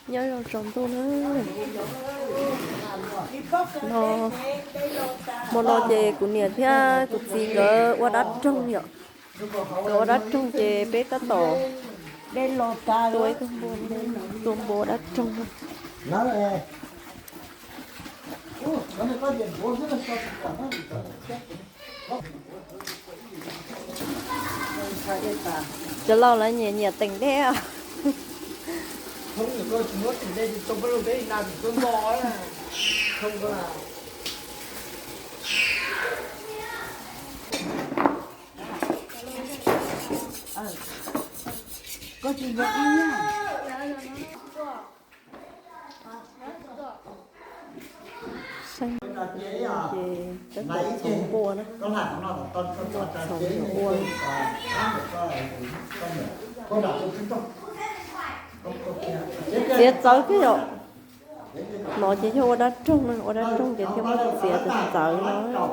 Nyob zoo tsaus ntuj na. No, hmo no ces kuv niam thiab kuv txiv nkawd ua dab roog yom. Nkawd ua dab roog ces peb tab tom tua ib tug npua, tua npua dab roog. Cov laus lawv nyiam nyiam teem dej os. Xeeb ces tab tom txhoov npua na, npua txhoov yuav ua. Txiav txawv thiab yom. No ces yog ua dab roog na, ua dab roog ces thiaj muab txiav txawv txawv no.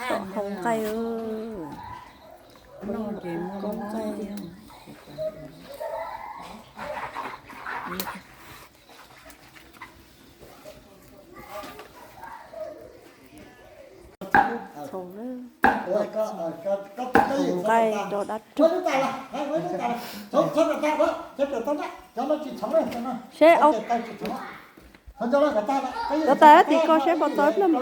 Tom hau nqaij, koob nqaij. Txhoov nqaij rau dab roog. Seb, tab tab tim ko seb puas txog ib pliag mas.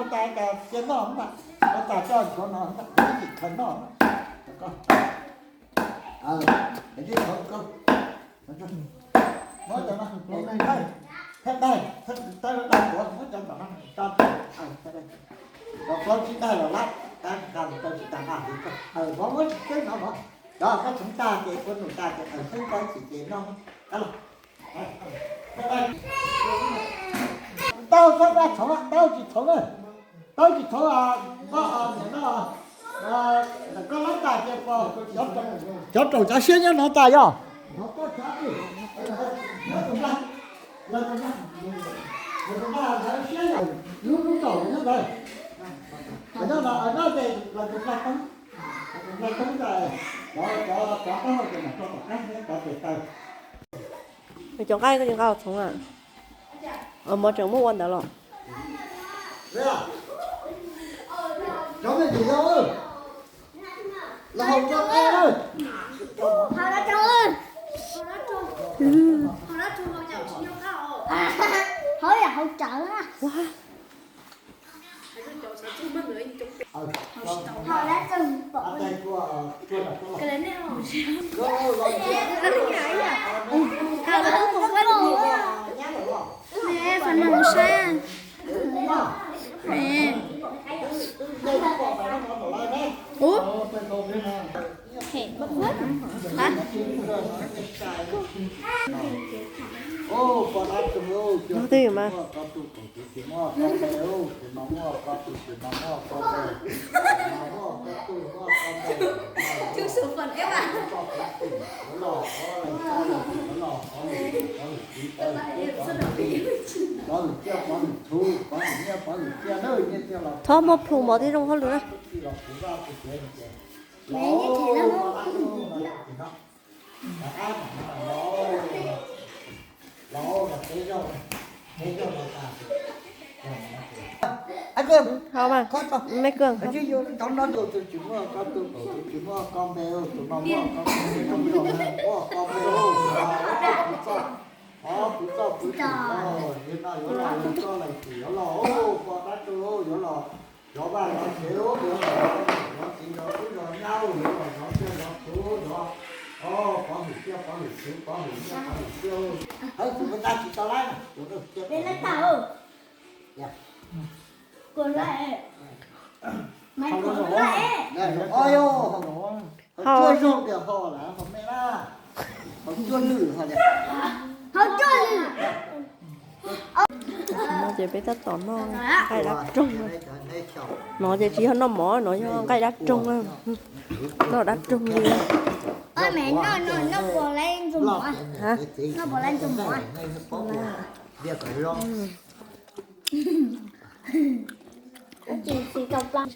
Cov tsis tag los lab, cov tsis tag no, cov koj txhoov tas ces kua num tas ces xeeb koj ib chim ces noj. Tau txhob dab txhoov, tau tsis txhoov na, tau tsis txhoov, koj niam no, koj lab tas ces cov raum cov siab nyob no tas yog. Lub lub raum nyob ntawd, nyob no, nyob ces los tus npla toob, tus npla toob tas, cov cov cov qab hau ces mam rau tom qab thiab cov tes taw. Cov nqaij koj tsis nqa los txhoov a? Mov tseem muab ua ntawd los? Cov me ntsis yog los hau rau qab. Hauv yam hauv tsawv na. Phần màu xanh. Ủa? Hả? Nó tiêu mà. Txhob muab plhus mov thiab zoo hauj lwm na. Hau mas, me kawg. Hau. No ces peb tab tom noj nqaij dab roog. No ces tsis yog noj mov, no yog nqaij dab roog. Noj dab roog li. Hab? Diaj kom zoo. Kuv tsis tsis tau plaub.